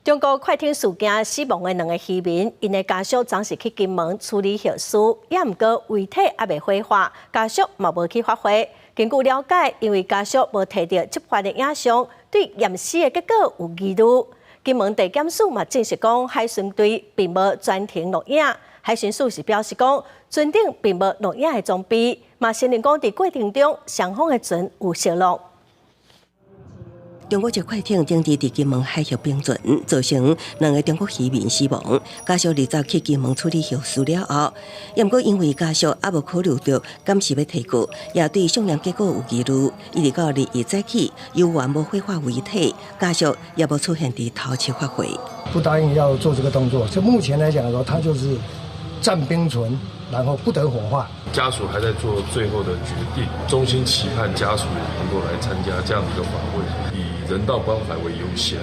中國快艇事件死亡的兩个漁民，𪜶的家屬昨時去金門處理後事，也毋過遺體猶未火化，家屬嘛無去法會。根據了解，因為家屬無提著執法的影像，對驗屍的結果有疑慮。金門地檢署嘛證實講，海巡隊並無全程錄影。海巡署是表示講，船頂並無錄影的裝備，嘛承認講佇過程中雙方的船有相挵。中國籍快艇頂日佇金門海峽冰船，造成兩个中國漁民死亡。家屬二十去金門處理後事了後，也毋過因為家屬猶無考慮著鑑識欲提告，也對相驗結果有疑慮。一直到21早起，猶原無火化遺體，家屬也無出現佇頭七法會。不答應要做這個動作，就目前來講說，他就是暫冰存，然後不得火化。家屬還在做最後的決定，衷心期盼家屬能夠來參加這樣的一個法會，以人道關懷為優先，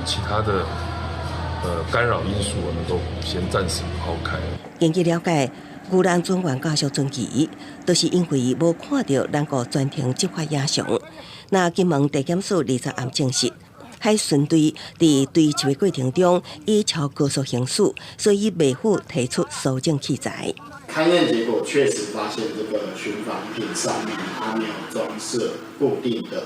其他的干擾因素我們都先暫時拋開。根據了解，宜蘭船員家屬存疑，都是因為無看著咱國全程執法影像。那金門地檢署二十暗證實，海巡隊佇追緝的過程中已超高速行駛，所以袂赴提出搜證器材。勘驗結果確實發現這個巡防艇上面它沒有裝設固定的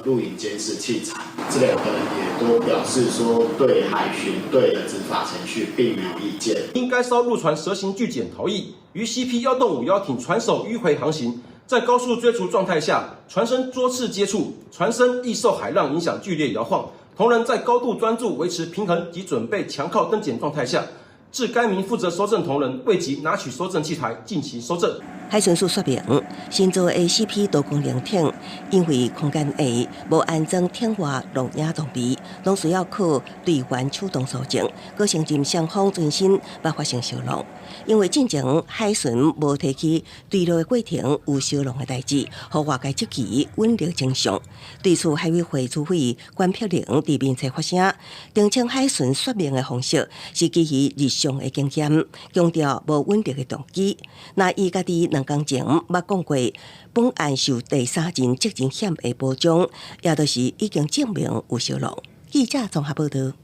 錄影監視器材。這兩個人也都表示說對海巡隊的執法程序並沒有意見。因該艘陸船蛇形拒檢逃逸，於 CP 1051艇船首迂迴航行，在高速追逐狀態下，船身多次接觸，船身易受海浪影響劇烈搖晃。同仁在高度專注維持平衡及準備強靠登檢狀態下，致該名負責搜證同仁未及拿取搜證器材進行搜證。海巡署說明，新造的 CP 多功能艇因為空間狹，無安裝艇外錄影裝備，攏需要靠隊員手動搜證。閣承認雙方船身捌發生相挵，因為進前海巡無提起墜落的過程有相挵的代誌，予外界質疑穩定真相。對此，海委會主委關碧玲佇面冊發聲，澄清海巡說明的方式是基於日常的經驗，強調無穩定的動機。那伊家己兩工前捌講過，本案受第三人責任險的保障，也就是已經證明有相挵。記者綜合報導。